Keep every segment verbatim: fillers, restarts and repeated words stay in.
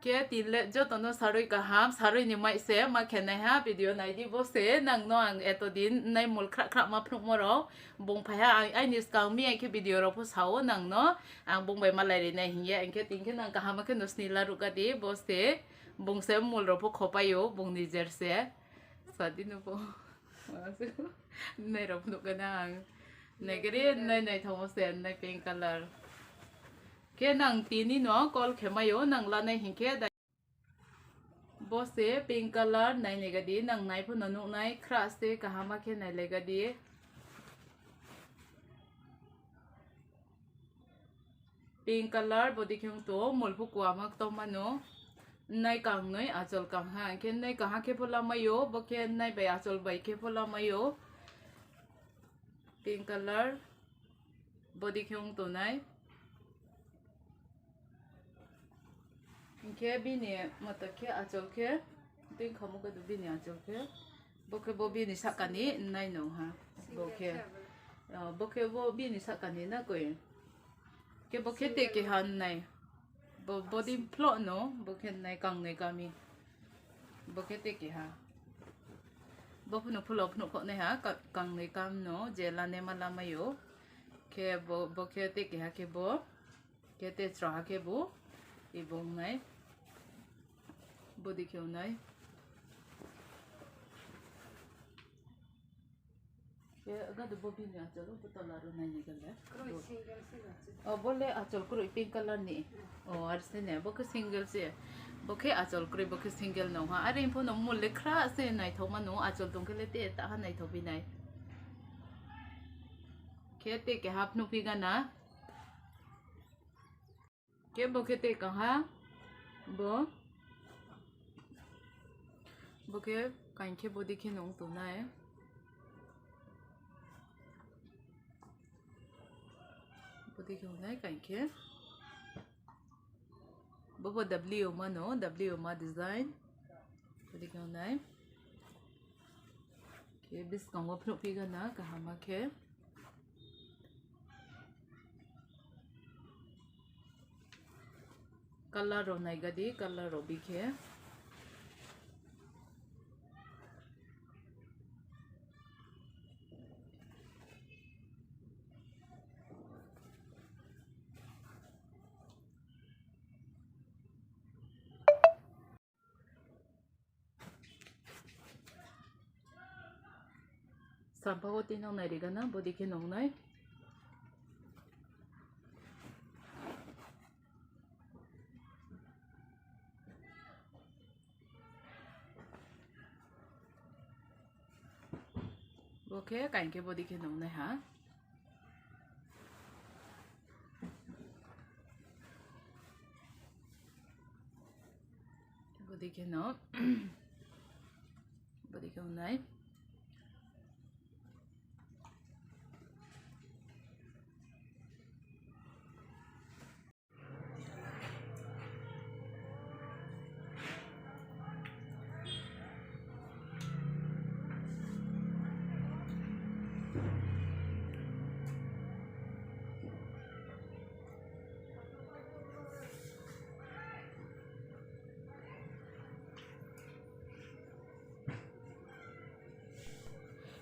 Khe tinle jotono sarui kaham, sarui ni mai se ma khenai ha, video nai di, bo se nang no ang eto din nai mul khra khra ma phunuk mo rok, bung phai ha, ang aini skang mi ai khe video rok pho sao nang no, ang bung bai ma lai ri nai hinya, ang khe tin khe nang kaham khe no sni la ruk ka di, bo se bung se mul rok pho khopai o, bung ni jer se. Sadi no bo. Nai rok phunuk ka nang. Nai gari nai nai thamo se, nai pink color. Khe nang tini no call khe mayo, nang lanai hinkhe dai. Bo se pink color nai nai gadi, nang nai phano nuk nai, khra se kaham khe nai lai gadi. Pink color body khe wng to, mul pho kuama tong mano. Nai kang noi achol kang ha, khe nai kang ha khe pho lamayo, bo khe nai bai achol bai khe pho lamayo. Pink color body khe wng tonai. Hinkhe bini moto khe achol khe twi khamu kadu bini achol khe. Bo khe bo bini sakani nai nong ha. Bo khe, ah, bo khe bo bini sakani na koi. Khe bo khe te keha nai. Bo, body phlo no, bo khe nai kang nai kami. Bo khe te keha. Bo phano phlo phano kho nai ha, ka-, kang nai kam no, je lane ma lamayo. Khe bo, bo khe te keha khe bo. Khe te chwraha khe bo, i bo wngnai. Body khe wngnai. Khe gado bo bini achalo, bo tola ro nai ni gale. Kroi single se gachi. O, bo le achol kroi pink color ni. O, ar se ne, bo khe single se. Bo khe achol kroi, bo khe single no ha. Are info no mul le khra se naithok mano, achol tong khe le te ta ha naithok bi nai. Khe te ke hap no pi gana. Khe bo khe tei kaha bo, bo khe kain khe body khe nung tongnai, body khe wngnai kain khe bo, bo W mano, W ma design body khe wngnai. Khe bwskango phunuk phi gana kaham khe. Color rok nai gadi, color rok bikhe. Sampao twi nong nai rigana, body khe nong nai. Bo khe kain khe body khe nong nai ha. Body khe no, body khe wngnai.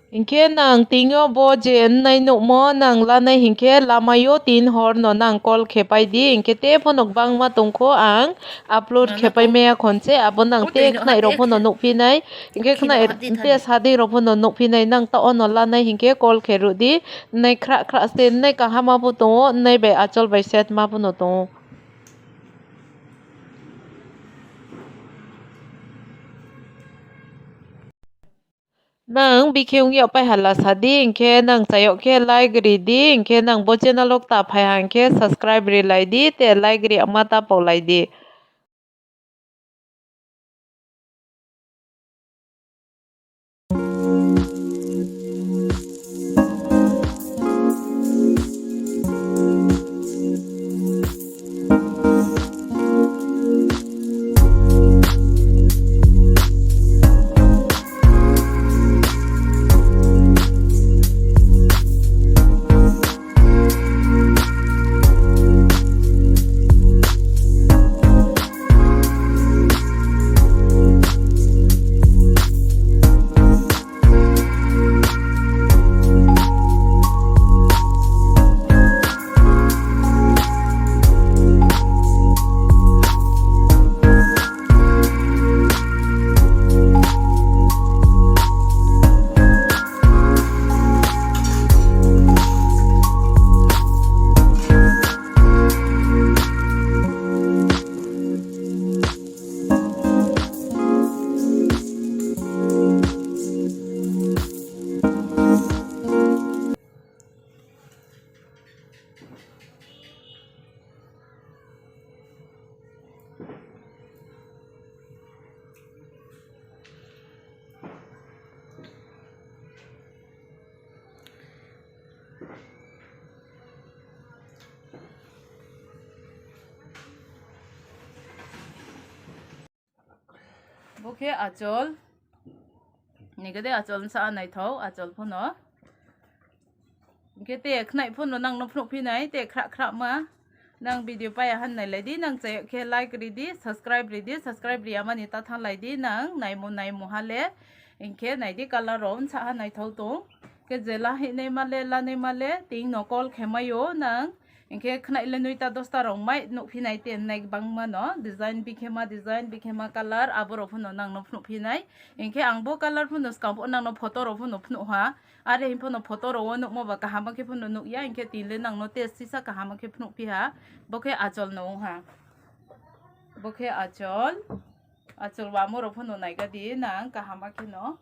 Hinkhe nang tino bo je wngnai nukmo nang lanai hinkhe lamaio tin horno nang call khepai di, hinkhe tei phano kwbangma tongkho ang upload khepai maya khonse, abo nang tei khnairok phano nukphinai, hinkhe khnai tei sadingrok phano nukphinai, nang ta ono lanai hinkhe call khe rwdi, nai khra khra se nai kaham ma bo tongo, nai bai achol bai set ma phano tongo. Nang bikhe wngya pai hala sadi, hinkhe nang chayok khe like ri di, hinkhe nang bo channel o ta phai ha hinkhe subscribe ri lai di, tei like ri ma ta pok lai di. Bo khe achol. Nigede achol sa naithok, achol phano. Hingke te khnai phano nangno phunuk phinai, te khra khra ma. Nang video paya han nai lai di, nang chayok khe like ri di, subscribe ri di, subscribe ri amani ta thang lai di, nang naimo naimo hale. Hingke nai di color ro unsa ha naithok tong. Ke jela hinai male, lanai male, ting no call khe mayo nang. Hingke khwnai le noita dosta rok mai nukphi nai te nai bangma no design bikhe ma design bikhe ma color abo rok phano nang no phunuk phi nai. Hingke ang bo color phano swkang phano nang no photo rok phano phunuk ha. Are him phano photo rok o nukma ba kaham khe phano nukya hingke tin le nang no test sisa kaham khe phunuk phi ha. Bo khe achol no wng ha. Bo khe achol. Achol wamo rok phano naiga di nang kaham khe no.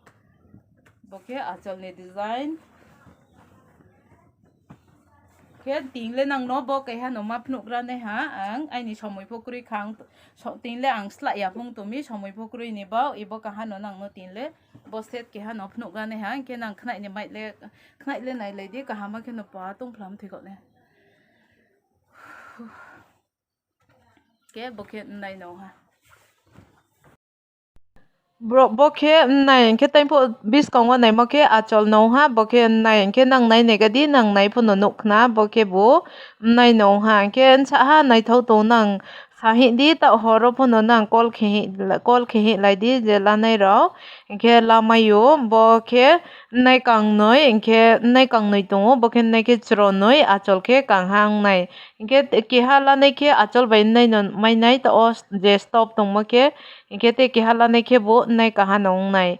Bo khe achol ni design. Khe ting le nang no bo keha no ma phunuk ra nai ha ang aini somoi pho kwrwi khang so-, ting le ang slai ya phung tumi somoi pho kwrwi ni bo ibo kaha no nang no ting le bo set keha no phunuk ra nai ha hingke nang khwnai ni mai le khwnai le nai lai di kaham khe no pa tong phlam thwi kok le. Ke bo khe nai no ha. Bro, bo khe nai hingke tei pho biskango naimo khe achol no ha, bo khe nai hingke nang nai nega di, nang nai phano nuk khna, bo khe bo nai no ha, hingke nsa ha naithok tong nang sahi di, ta horo phano nang call khe, call khe lai di je lanai rok, hingke lamaio, bo khe nai kangnoi, hingke nai kangnoi tongo, bo khe nai khe chwronoi, achol khe kanha wngnai. Hingke keha lanai khe achol bai nai no mai nai, ta o je stop tongmo khe, hingke tei keha lanai khe bo nai kaha no wngnai.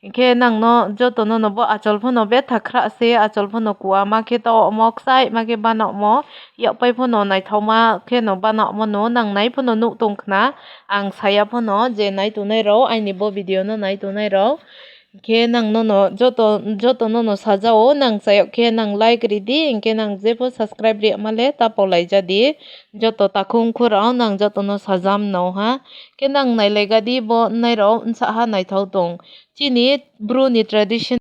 Hingke nang no joto no no bo achol phano betha khra se, achol phano kuwa ma khe ta omo kwchai ma khe bana omo, yakpai phano naithok ma khe no bana omo no nang nai phano nuk tong khna. Ang saya phano je nai tongnai rok, aini bo video no nai tongnai rok. Khe nang nono joto, joto nono sajao, nang chayok khe nang like ri di, hingke nang jepho subscribe ri male ta paulai ja di, joto takhung khurao nang joto no sajam no ha, khe nang nailai ga di bo nai rok nsa ha naithok tong, chini bru ni tradition.